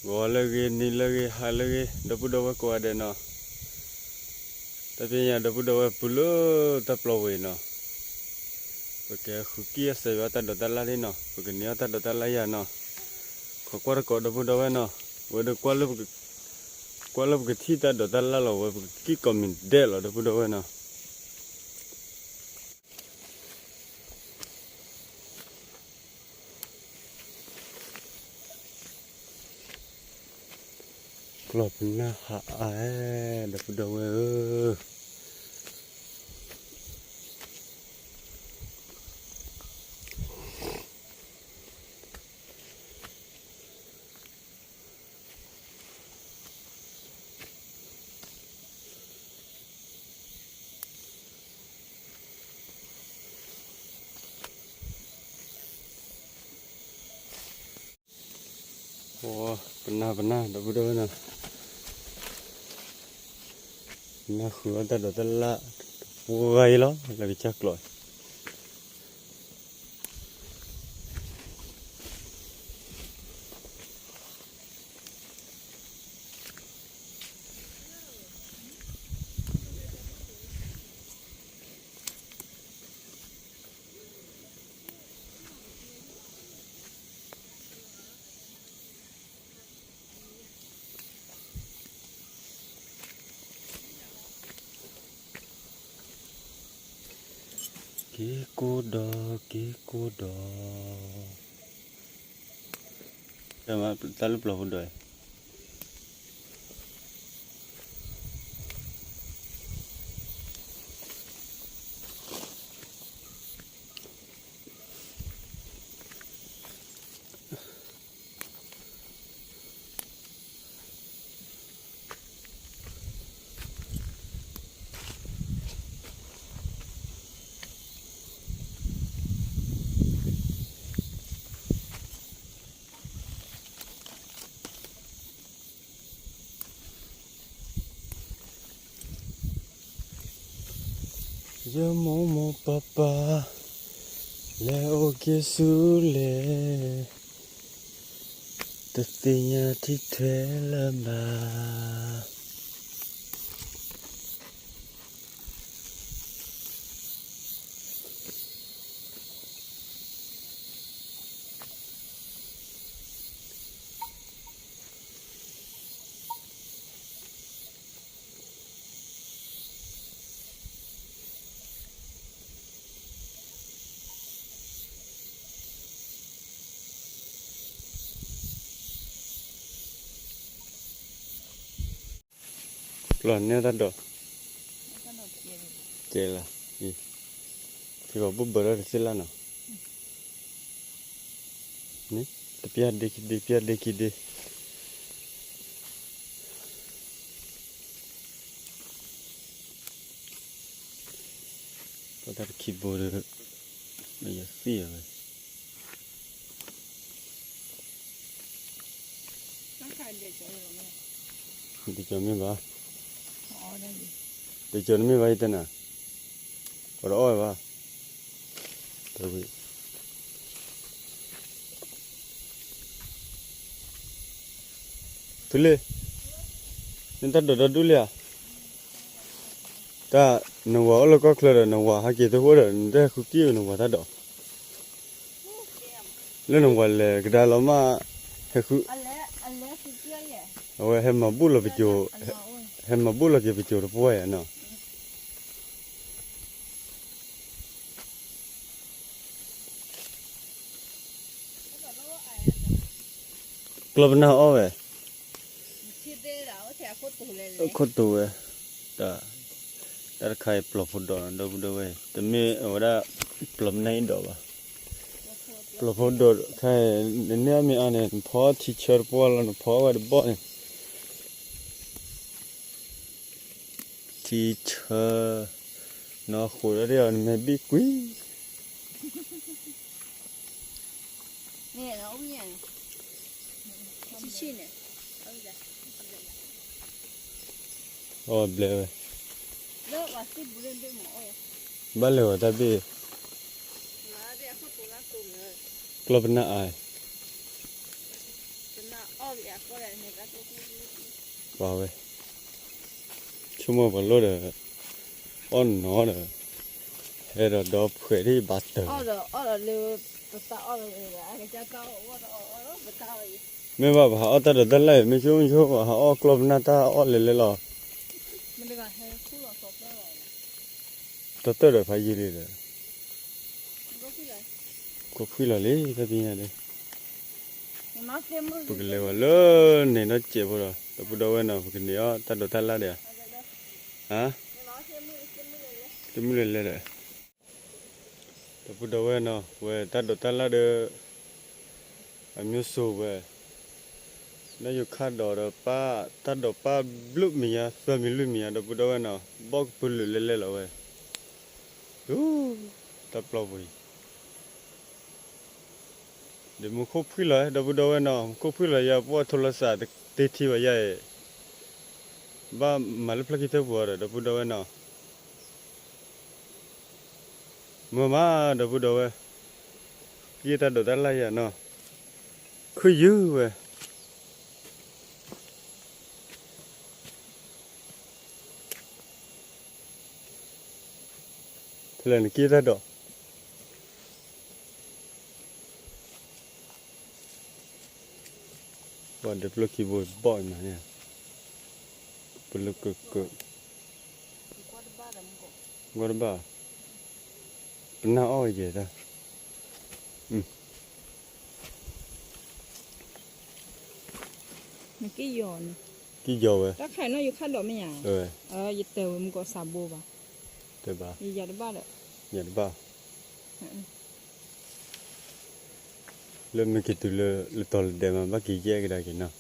ဂီၤလၢအဂ့ၤ နံၤလၢအဂ့ၤ ဟါလၢအဂ့ၤ ဒီပုၢ်ဒီဝဲၢ်ကိးဂၤဒဲးနီၤ, တၢ်ပညိၣ်ဒီပုၢ်ဒီဝဲၢ်ပူၤလၢတၢ်ပျီပူၤအံၤနီၤ, ပကဃုကံၢ်အစၢၤယွၤတၢ်ဒိးတၢ်လၢ်လံနီၤ, ပကန့ၢ်အီၣ်တၢ်ဒိးတၢ်လၢ်ယၤနီၤ, ခိးကွၢ်တကိးဒီပုၢ်ဒီဝဲၢ်နီၤ, ဝဲဒီး ကွၢ်လၢပကထံၣ်တၢ်ဒိးတၢ်လၢ်လီၤ ဝဲပကကံၢ်ကိးမံၤဒဲးလီၤ ဒီပုၢ်ဒီဝဲၢ်နီၤ. ကျီၢ်ပနၢ်ဟးအါ, ဒီပုၢ်ဒီဝဲၢ်ဧၢ. ပနၢ်ပနၢ် ဒီပုၢ်ဒီဝဲၢ်နီၤ, ပနၢ်ဃုအီၣ်တၢ်ဒိးတၢ်လၢ် တပှဲၤအံၤလီၤ လၢကစၢ်ကျီၢ် က့ၤကိးဒီး က့ၤကိးဒီး, တၢ်လၢပျီၢ်ဖိဒီး ယမိၢ်မိၢ်ပၢ်ပၢ် လဲၤအိၣ်က့ၤဆူလဲၣ်, တသ့ၣ်ညါထံထွဲလၢၤဘၣ်. ပျီၢ်န့ၢ်တၢ်ဒိး, ကဲလၢ, ထံဂီၤဘိၣ်ဘၢထီၣ်တသ့လၢ်နီၤ, တပျၢ်ဒ့ခံဒ့ ပျၢ်ဒ့ခံဒ့, ပတၢ်တခံဘိဒီး မ့ၢ်ယသံၣ်ဝဲ တကၠီၤမ့ၢ်ဘၣ်, တကၠီၤနမ့ၢ်ဘၣ်ယတဲနၤ, ပတအီၣ်ဝဲဘၣ်, ဖုလ့ၣ်, နတၢ်ဒိးဒီဒူၣ်လံဧါ, တၢ်နဝၤအိၣ်လၢကီၢ်ချၢဒီး နဝၤဟဲက့ၤသဃိဒီး နတဟဲဃုကံၢ်နဝၤတၢ်ဒိး လၢနဝၤလဲၤကဒါလီၤမး, ဟဲဃု, အဝဲဟဲမၤဘူၣ်လီၤပစိၤ, ဟဲမၤဘူၣ်လီၤက့ၤပစိၤတပှၢ်ယၤနီၤ. ကျီၢ်ပနၢ်အီၣ်ဝဲ, ခိၣ်တူဝဲ, တၢ်တခါအံၤပျီၢ်ဖိဒိး ဒီပုၢ်ဒီဝဲၢ်, တမ့ၢ်အဝဲဒၣ် ပျီၢ်ပနၢ်အံၤဒိးဘၣ်, ပျီၢ်ဖိဒိးတခါအံၤ နန့ၢ်အီၣ်မ့ၢ်အါန့ၣ် နဖီထံဆၢတပှၢ်လီၤ နဖီဝဲတဘီန့ၣ် ထံဆၢ, နီၢ်ဃိးဒၣ်ဒ်အီၤ နမဲာ်ဘံၣ်ကွံာ်, အီၣ်ဘျဲၣ်ဝဲ, ဘၣ်လဲၤဝဲတၢ်ဘ့ၣ်, ကျီၢ်ပနၢ်အါ, ပှၤဝဲ, ဆိကမိၣ်ပှၤလိၣ်ဒီး, အီၣ်နီၤဒီး, ဟဲဒီးဒီဖှဲးဒ်ဘၣ်တၢၢ်, မ့ၢ်ဘၣ်ပဟးအီၣ်တၢ်ဒိးတၢ်လၢ်အံၤ မ့ၢ်ဆိကမိၣ်ဆိပှၤဟးအီၣ်ကျီၢ်ပနၢ်တၢ်အီၣ်လဲၤလဲၤလီၤ, တီတၢၢ်ဒီးဖးယံာ်လံဒီး, ကီဖှံလီၤလံ တၢ်ပညါဒီး, ပကလဲၤဝဲလၢန့ၣ်နီၢ်စဲးဖိဒီး ဒီပုၢ်ဒီဝဲၢ်နီၤ ပကန့ၢ်အီၣ်တၢ်ဒိးတၢ်လၢ်ဒီး, တမုၢ်လဲၤလဲၤဒီး, ဒီပုၢ်ဒီဝဲၢ်နီၤ ဝဲတၢ်ဒိးတၢ်လၢ်ဒီး, အမျိုးစုံဝဲ, နီၢ်ယိၤခါဒိးဒီးပၢ်, တၢ်ဒိးပၢ်ဘျုးမံၤညါ သၢမံၤလွံၢ်မံၤညါ ဒီပုၢ်ဒီဝဲၢ်နီၤ ဘီၣ်ကပုာ်လုာ်လဲၤလဲၤလီၤဝဲ, ဒူ, တၢ်ပျီပူၤအံၤ ဒီးမူခိၣ်ဖှံလီၤ ဒီပုၢ်ဒီဝဲၢ်နီၤ မူခိၣ်ဖှံလီၤယၤ ပှၢ်ထိလီၤစးတ့ထံဘၣ်ယၤအံၤ, ဘၣ်မၤလၢဖျၢၣ်ခံထၢပူၤအီၤဒီး ဒီပုၢ်ဒီဝဲၢ်နီၤ, မုာ်မး ဒီပုၢ်ဒီဝဲၢ်, က့ၤတၢ်ဒိးတၢ်လၢ်ယၤနီၤ, ခုၣ်ယုၢ်ဝဲ ဖဲလဲၣ်နက့ၤတၢ်ဒိး, ပှၤဒဲးပျိခံဘိဘီၣ်အံၤမးန့ၣ်, ပလၢကက, ကွၢ်တဘၣ်, ပနၢ်အီၣ်ကဲတၢ် နက့ယီၤန့ၣ်, က့ယီၤဝဲ, တၢ်ခါအံၤနီၢ်ယိၤခါဒိးမ့ၢ်ဧါ, ယတၢၢ်ဝဲမုၢ်ကီၢ်ဆၣ်ဘိဘၣ်, တဘၣ်, ယၤတဘၣ်ဒီး, ယၤတဘၣ်, လၢမ့ၢ်က့ၤတုၤလၢလတီၤလဒဲးမး ဘၣ်က့ၤယဲၢ်ကဒါက့ၤနီၤ,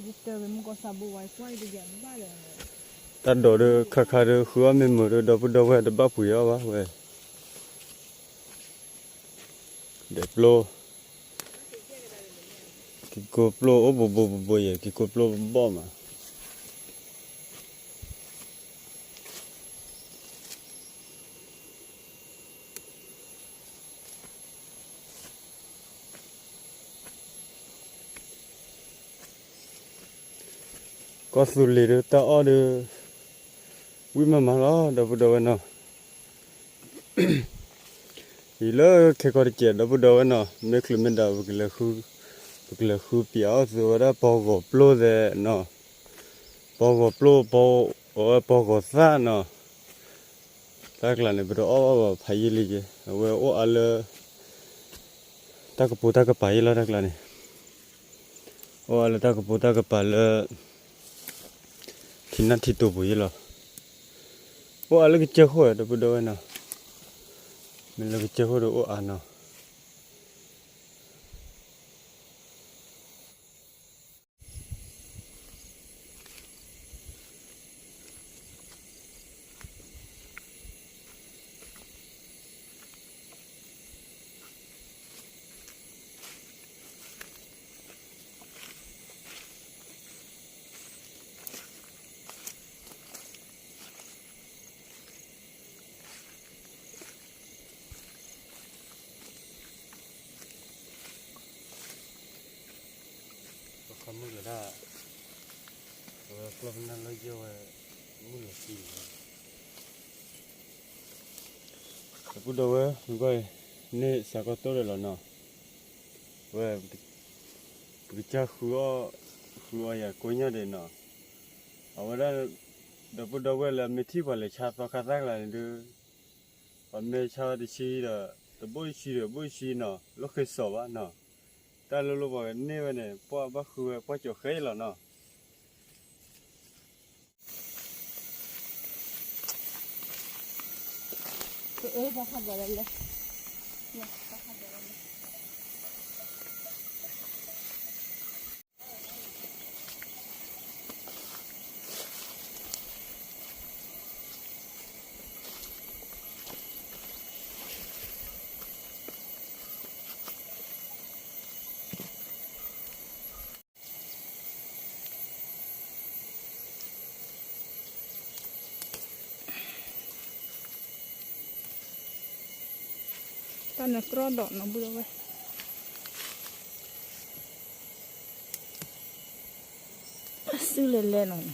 ယတၢၢ်ဝဲမုၢ်ကီၢ်ဆၣ်ဘိဝဲ ကွၢ်အံၤဒီးယၤတဘၣ်ဒီး, တၢ်ဒိးဒီးခါခါဒီး ဃုအီၣ်မ့ၢ်မုာ်ဒီး ဒီပုၢ်ဒီဝဲၢ်တဘၣ်ပှ့ၤအီၣ်ဘၣ်ဝဲ ဒဲးပျိ, က့ၤကိပျိအိၣ်ဘိဘိဘိဘိယဲၢ် က့ၤကိပျိဘီၣ်မး, ကီၢ်သူလ့ၤဒီးတၢ်အီၣ်ဒီး, ဝံၣ်မးမးလီၤ ဒီပုၢ်ဒီဝဲၢ်နီၤ, အံၤလၢခဲကီၢ်တစဲး ဒီပုၢ်ဒီဝဲၢ်နီၤ မ့ၢ်ချုးမ့ၢ်ဒၣ် ပကလဲၤဃုပၠးအီၣ်သုဝဲဒၣ်ပီၢ်ဂီၤပျိသဲးနီၤ, ပီၢ်ဂီၤပျိ ပီၢ်ဂီၤသၣ်နီၤ, တၢ်ကျါန့ၣ် ပတအီၣ်ဘၣ်ဖးယံာ်လံက့, အဝဲအိၣ်အါလၢ တၢ်ကပိာ်တၢ်ကပၤယဲလီၤ တၢ်ကျါန့ၣ်, အိၣ်အါလၢတၢ်ကပိာ်တၢ်ကပၤလၢ ထံနၢ်ထံတိာ်ပူၤယဲလီၤ, အိၣ်အါလၢကစၢၢ်ခိၣ် ဒီပုၢ်ဒီဝဲၢ်နီၤ, မ့ၢ်လၢကစၢၢ်ခိၣ်ဒီးအိၣ်အါနီၤ. ပခီမုၣ်ကဒၣ်, အဝဲကျီၢ်ပနၢ်လၢယဲၢ်ဝဲ, မုၣ်လီၤသံဝဲ, ဒီပုၢ်ဒီဝဲၢ် မုၢ်ဂီၢ်အံၤ, န့ၢ်စးကီၢ်တိၢ်ဒီးလီၤနီၤ, ဝဲ, ပကစၢ်ဃုအီၣ်, ဃုအီၣ်ယၤကိးညါဒဲးနီၤ, အဝဲဒၣ်, ဒီပုၢ်ဒီဝဲၢ်လၢမ့ၢ်ထံၣ်ပှၤလဲၤဆါသီခါသၣ်ကျါန့ၣ်ဒုး, ပှၤမ့ၢ်ဆါဝဲတဆံဒီး, တဘိၣ်တဆံဒီးဘိၣ်တဆံနီၤ လိၣ်ဃ့စီၤဘၣ်နီၤ, တၢ်လၢလိၣ်ပှၤကန့ၢ်ဝဲန့ၣ် ပှၤဘၣ်ဃုဝဲပှၤကၠီၤဃဲလီၤနီၤ. တၢ်နၢၤကြီဒီးနီၤ ပုၢ်ဒီဝဲၢ်. စုလဲၤလဲၤနီၤန့ၣ်,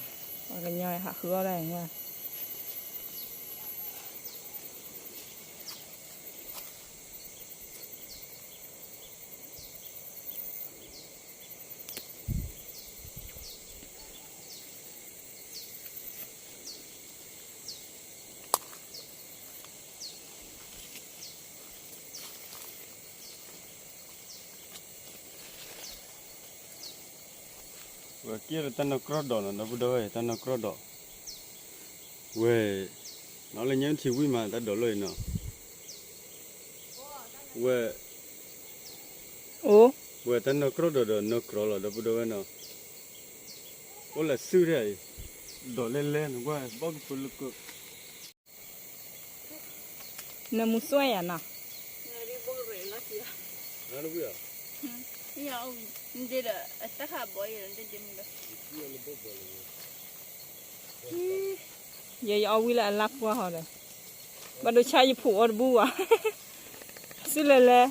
ပှၤကညီဟးဃုအီၣ်ဒၣ်အံၤဝဲ ဝဲကဲဒီးတၢ်နီၢ်ကြီၢ်ဒီးနီၤ ဒီပုၢ်ဒီဝဲၢ် တၢ်နီၢ်ကြီၢ်ဒီး, ဝဲ, နီၤလၢညါထံဝံၤမး တၢ်ဒိးလိာ်အံၤနီၤ, ဝဲ, အိ, ဝဲတၢ်နီၢ်ကြီၢ်ဒီးဒီးနီၢ်ကြီၢ်လီၤ ဒီပုၢ်ဒီဝဲၢ်နီၤ, အိၣ်လၢစုဒၣ်အံၤ, ဒီးလဲၤလဲၤနကွၢ်ဘီကပၢလၢက နမူစွဲယၤနီၤ, ယဲယအီၣ်ဝံၣ်လၢအလၢ်ပှၢ်ဟီဒီး, ဘၣ်ဒိဆါယဖိးအီၣ်တဘူၣ်ဘၣ်, စုလဲၤလဲၤ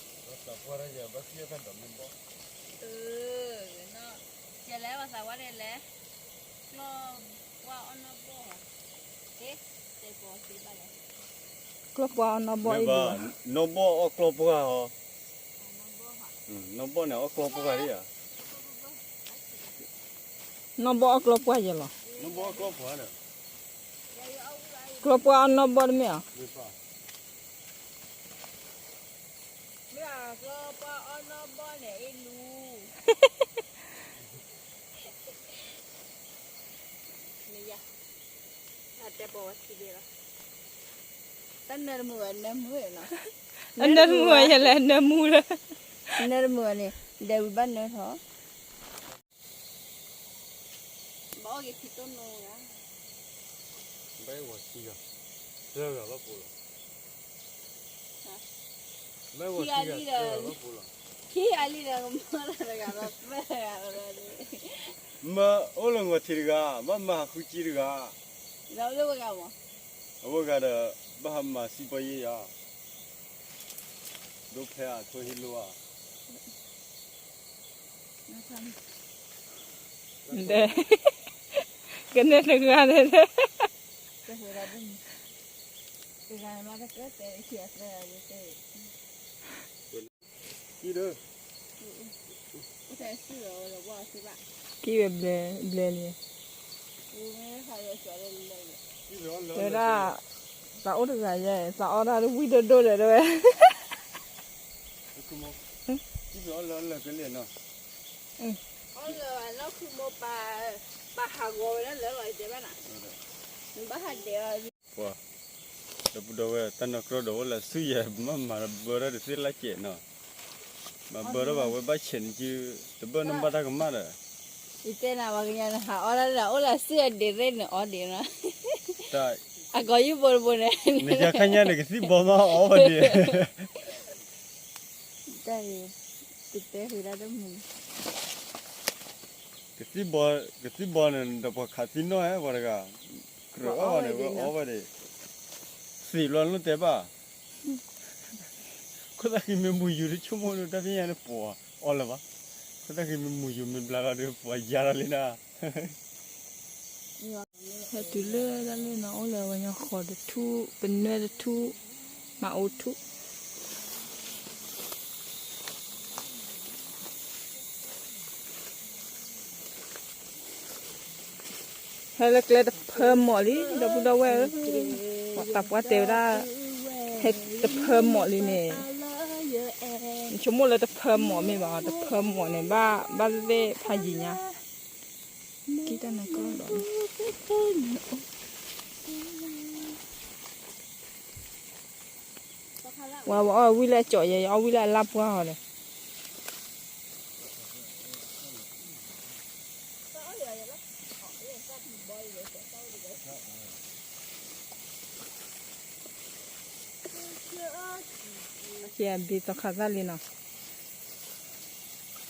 ကျီၢ်ပှၢ်အီၣ်နီၢ်ဘီၣ်အံၤဒံးဘၣ်, နီၢ်ဘီၣ်အီၣ်ကျီၢ်ပှၢ်ဟီ, နီၢ်ဘီၣ်န့ၣ်အီၣ်ကျီၢ်ပှၢ်ဒံးဧါ, နီၢ်ဘီၣ်အီၣ်ကျီၢ်ပှၢ်ယဲလီၤ, ကျီၢ်ပှၢ်အီၣ်နီၢ်ဘီၣ်တမ့ၢ်ဧါ, မ့ၢ်ကျီၢ်ပှၢ်အီၣ်နီၢ်ဘီၣ်န့ၣ်အ့လူ တၢ်နၢတမုာ်ဘၣ် နၢမူနီၤ, အနၢတမုာ်ဘၣ်ယဲလဲၣ် နၢမူလၢ, နၢတမုာ်ဘၣ်န့ၣ် ဒဲးဝံၤဘၣ်နၢထီၣ်, ဘၣ်အီၣ်က့ၤခံတိၢ်နီၢ်ဂၤ, ဘၣ်အီၣ်ခံဂၤ, သၢဂၤဘၣ်ပိာ်လီၤ, ဘၣ်အီၣ်ခံဂၤ သၢဂၤဘၣ်ပိာ်လီၤ, ခံဂၤလံဒီး ကမီၤလၢတဂၤဘၣ် သၢဂၤလီၤ, မၢအိၣ်လၢငီၤထံးတဂၤ ဘၣ်မၤဟးဃုကံတဂၤ, အဝဲဂၤဒီး ဘၣ်ဟးမၤစံးပီယ့ၢ်ယၤ, ဒိဖဲအထိဟ့ၣ်လိာ်ဧါ ကနဲၣ်တဂၤန့ၣ်, ကံၣ်ဝဲဘျဲလံ, တဲဒၣ်, သးအိၣ်တဂၤယဲ သးအီၣ်တၢ်တဝံၣ်ဒိၣ်ဒိၣ်ဒီးတဲဝဲ, ပှၤ, ဒီပုၢ်ဒီဝဲၢ် တၢ်နီၢ်ကြီၢ်ဒီးအိၣ်လၢစုယဲ မၤမၤဘၢထီၣ်တသ့လၢ်ကဲးနီၤ, မၤဘၢထီၣ်ဘၣ်ဝဲဘၣ်ဆဲးန့ၣ်စု, တဘၢၣ်နဘၣ်တၢ်ကမၣ်ဒီး, ယတဲနၤပှၤကညီန့ၣ် ဟးအီၣ်တၢ်လၢအိၣ်လၢစုအဒ့းရ့ၣ်န့ၣ်အီၣ်ဒ့းနီၤ, အကိးယုၢ်ဘိတဘိန့ၣ်, နယၤခါညါန့ၣ် ကသံၣ်ဘီမးအီၣ်ဝဲဒ့း တၢ်အံၤ, တတဲဃုာ်တၢ်တမုာ်, ကသံၣ်ဘီန့ၣ် ဒီးပှၤခးသံနီၢ်ဟဲပှၤတဂၤ, ကြၢးအီၣ်ဘၣ်န့ၣ် ဝဲအီၣ်ဝဲဒ့း, သံးဘျီလၢတဲဘၣ်, ခိၣ်သၣ်ဃံမ့ၢ်မူယူၤတဆိကမိၣ်ဒီး တၢ်ဖဲညါန့ၣ်ပှၤအီၣ်လၢၤဘၣ်, ခိၣ်သၣ်ဃံမ့ၢ်မူယူၤမ့ၢ်ဘျါလီၤဒီး ပှၤယၤလီၤလံနၤ ဟဲတုၤလၢတၢ်လၢနီၤ အိၣ်လၢဝဲညီဃီတထူၣ် ပနွဲတထူၣ် မၤအိထူၣ် ဟဲလၢကျဲတဖၢမီၢ်လံ ဒီပုၢ်ဒီဝဲၢ်ဧၢ, တၢ်ပှၢ်တဲဝဲဒၣ် ဟဲတဖၢမီၢ်လံန့ၣ်, နဆိကမိၣ်လၢတဖၢမီၢ်မ့ၢ်ဘၣ် တဖၢမီၢ်န့ၣ် ဘၣ်ဘၣ်သ့ၣ်သ့ၣ်ဖးယံၤညါ ကံၣ်တၢ်နၤကီၢ်ဒီး ဝဲအီၣ်ဝံၣ်လၢအကၠီၣ်ယဲ ယအီၣ်ဝံၣ်လၢအလၢ်ပှၢ်အီၤဒီး ဘ့ၣ်သီခါသၣ်လံနီၤ,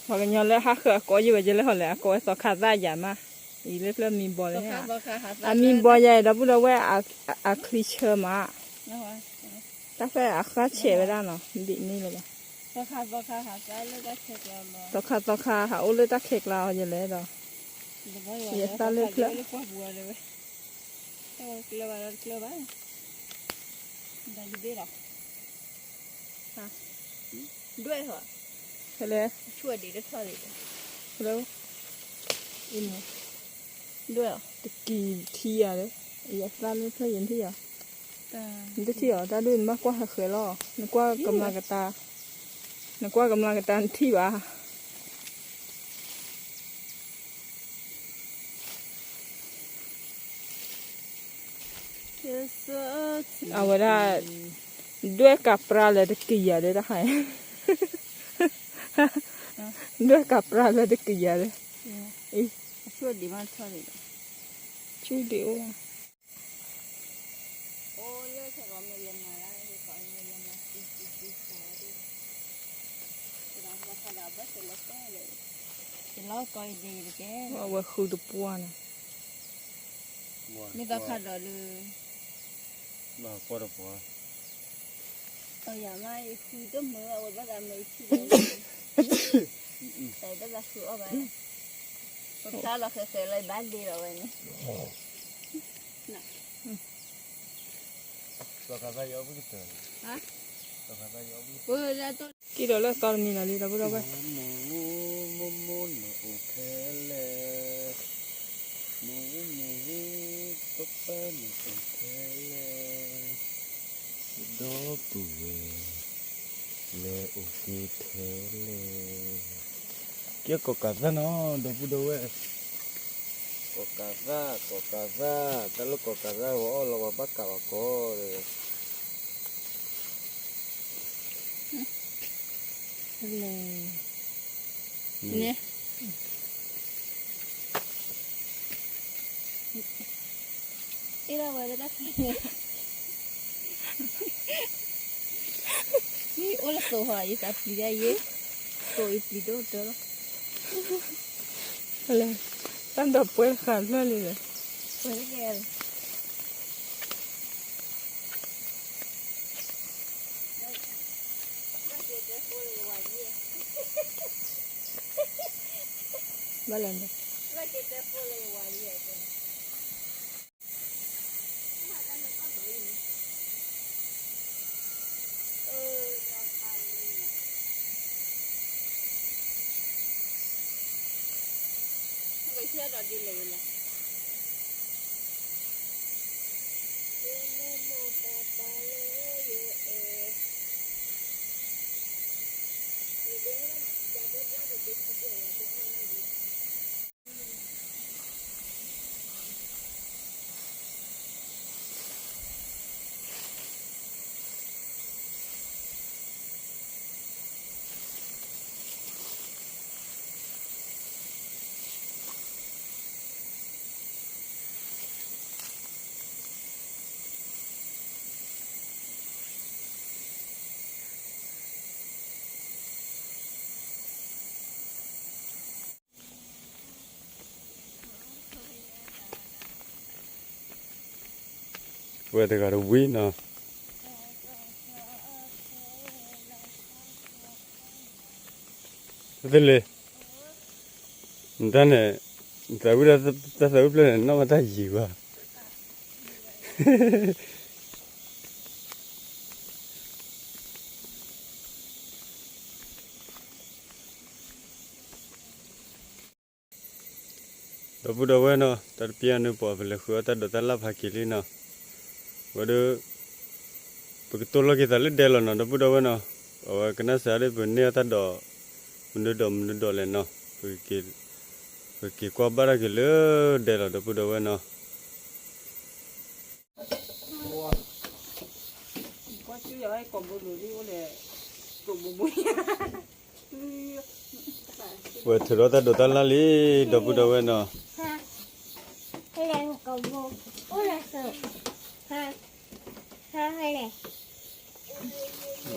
ပှၤကညီလၢဟးဃၢၤအကိးယံၤဝဲယဲလၢဟီၣ်လဲၣ် အကိးဝဲသီခါသၣ်ယၤမး, အံၤလၢဖျၢၣ်မံဘီလၢ, အမံဘီယၤဒီပုၢ်ဒီဝဲၢ်, အချံဆၢမး, တၢ်ဖဲအဃၢ်ဆဲးဝဲဒၣ်နီၤ ဒ်န့ၣ်လၢၤဘၣ်, သီခါသီခါ ဟးအိၣ်လၢတၢ်ခဲကျါအီၤယဲလဲၣ်ဒီး ယသးလၢဖျၢၣ်, ကွၢ်ပူၤအီၤလၢဝဲ, တကျၢၤဘၣ်ဒီးတကျၢၤဘၣ်, ဒ်ဘ့ၣ်လီၤ, ဒွဲၣ်ဟီ, ဖဲလဲၣ်, ဆူၣ်ဒံးတထီၣ်ဒံး, ဖဲလဲၣ်, ဒွဲၣ်, တကံၢ်ထံယၤလၢ, ယသးလၢဖျၢၣ်ယထံၣ်ယၤ, နတထံၣ်အီၤ တၢ်ဒုးနဘၣ်ကွၢ်ဟဲဃဲၤလီၤ, နကွၢ်ကမျၢ်ကတၢၢ်, နကွၢ်ကမျၢ်ကတၢၢ်နထံၣ်ဘၣ်. အဝဲဒၣ် ဒွဲၣ်ကပြၢလၢတကယၤဒီးတဟါ, ဒွဲၣ်ကပြၢလၢတကယၤဒီး, ဆူၣ်ဒံးအိၣ်လီၤ. အဝဲဃုတပှၢ်န့ၣ်, မ့ၢ်တၢ်ခါဒီးလၢ ပတၢ်လီၤဃဲၤဃဲၤလၢဘၣ်ဒ့လီၤဝဲန့ၣ်, က့ၤဒီးလၢအသီတမံၤလီၤလံ ဒီပုၢ်ဒီဝဲၢ်, မိၢ်မိၢ်နအိၣ်ဖဲလဲၣ်, မိၢ်မိၢ် ပၢ်ပၢ်နအိၣ်ဖဲလဲၣ်, ဒီပုၢ်ဝဲၢ် လဲၤအိၣ်က့ၤထဲလဲၣ်, ကဲကိးကးသၣ်နီၤ ဒီပုၢ်ဒီဝဲၢ်, ကိးကးသၣ် ကိးကးသၣ် တၢ်လၢကိးကးသၣ် ဝဲအီၣ်လီၤပှၤဘၣ်ကးဘၣ်ကီးဒီး လဲၣ်, န့ၣ် အ့ၣ်ဒၣ်ဝဲလၢတၢ်ဖံး, မ့ၢ်အိၣ်လၢသိးဟီ ယသးပျံၤဒၣ်ယဲ, သိးအံၤပျံၤဒိၣ်တၢ်လီၤ, လဲၣ်, တၢ်ဒိးပှဲၤဃာ်ဖျၢၣ်လံလဲၣ်, ပှဲၤတကဲ ဘၣ်လဲၣ်န့ၣ်, ကဆှၢဒီးဒ်လဲၣ်လဲၣ်, မိၢ်မိၢ်ပၢ်ပၢ်လၢယအဲၣ်, ယဒိးဒၣ်ယဒိးဘျါကဒ့ခံဘျဲၣ်ယဒိးအီၣ်ဒၣ်ယ ဝဲတဂၤတဝံၤနီၤ, တလ့, နတၢ်န့ၣ်, နသးဝံၣ်တၢ်သးဝံၣ်ဖျၢၣ်န့ၣ် နီၢ်မးတၢ်ယံၤဘၣ်. ဒီပုၢ်ဒီဝဲၢ်နီၤ, တၢ်တပျံၤအီၤန့ၣ် ပှၤပလဲၤဃုအီၣ်တၢ်ဒိးတၢ်လၣ်ဖးက့ၤလံနီၤ, ဝဲဒီး ပကတိၤလီၤက့ၤသးလၢဒဲလီၤနီၤ, ဒီပုၢ်ဒီဝဲၢ်နီၤ, အဝဲကနၣ်စၢ်ဒီး ပန့ၢ်အီၣ်တၢ်ဒိး မနုၤဒိးမနုၤဒိးလဲၣ်နီၤ, ပကက့ၤကွၢ်ဘၣ်တၢ်က့ၤလၢဒဲလီၤ ဒီပုၢ်ဒီဝဲၢ်နီၤ. ဝဲထုးထီၣ်တၢ်ဒိးတၢ်လၣ်လံ, ဒီပုၢ်ဒီဝဲၢ်နီၤ.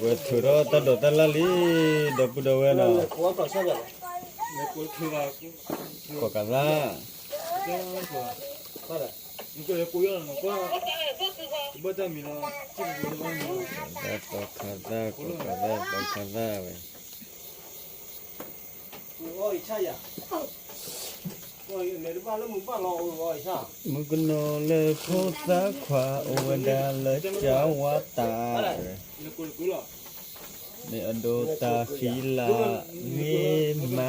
ဝဲထုးထီၣ်တၢ်ဒိးတၢ်လၣ်လံ, ဒီပုၢ်ဒီဝဲၢ်နီၤ. ကိးကးသၣ်, ကိးကးသၣ်, ကိးကးသၣ်, ကိးကးသၣ်ဝဲ. မုၣ်ကနီၤလၢဖိသၣ်ခွါအိၣ်ဝဲဒၣ်လၢကဝါတၢ်, မ့ၢ်အဒိတၢ်ဃံလၤဂ့ၤမ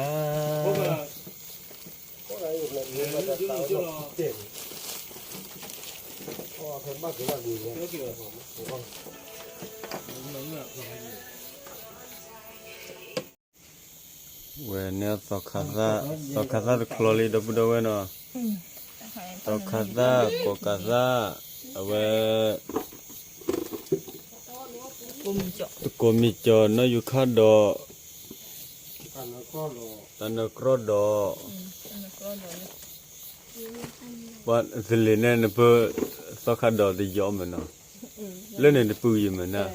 း. ဝဲန့ၣ်သီခါသၣ်, သီခါသၣ်တချီလံ ဒီပုၢ်ဒီဝဲၢ်နီၤ, သီခါသၣ် ကိးကးသၣ်, အဝဲ တကိးမံၤကၠီၤနီၢ်ယူၤခၣ်ဒီး တၢ်နၢၤကြီဒီး, ပှၤသလ့ၤန့ၣ် နပၢၢ် သီခါဒီးတယီၤမ့ၢ်နီၤ, လၢန့ၣ်တပုၢ်ယံၤမ့ၢ်နီၤ,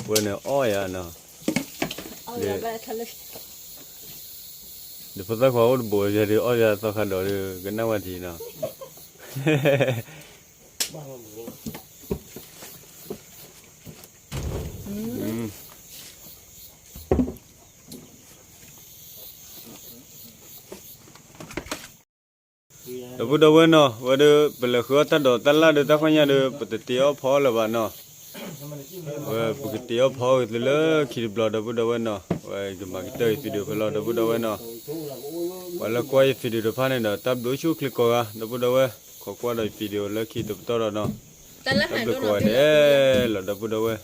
ဝဲန့ၣ်အီၣ်ယၤနီၤ, ဒီးဖိသၣ်ခွါအိၣ်တဘိးယၤဒီး အီၣ်ယၤသီခါဒီးဒီး ကနၣ်ဝဲထံနီၤ. ဒီပုၢ်ဒီဝဲၢ်နီၤ, ဝဲဒီး ပလဲၤဃုအီၣ်တၢ်ဒိးတၢ်လၣ်ဒီး တၢ်ဃီညါဒီး ပတတ့အီၣ်ဖီလၢၤဘၣ်နီၤ, ဝဲပကတ့အီၣ်ဖီက့ၤသုလၢခံတဘျီ ဒီပုၢ်ဒီဝဲၢ်နီၤ, ဝဲကမၤကတၢၢ်ယ video ဖဲလီၤ ဒီပုၢ်ဒီဝဲၢ်နီၤ, ပှၤလၢကွၢ်ယ video တဖၣ်န့ၣ်ဒီး တၢ်ဘျုးဆိၣ်ချ့ကိးဂၤ ဒီပုၢ်ဒီဝဲၢ်, ခိးကွၢ်ဒီးယ video လၢခံတပတီၢ်ဒီးနီၤ, တၢ်ဘျုးကိးဂၤဒဲးလီၤ ဒီပုၢ်ဒီဝဲၢ်.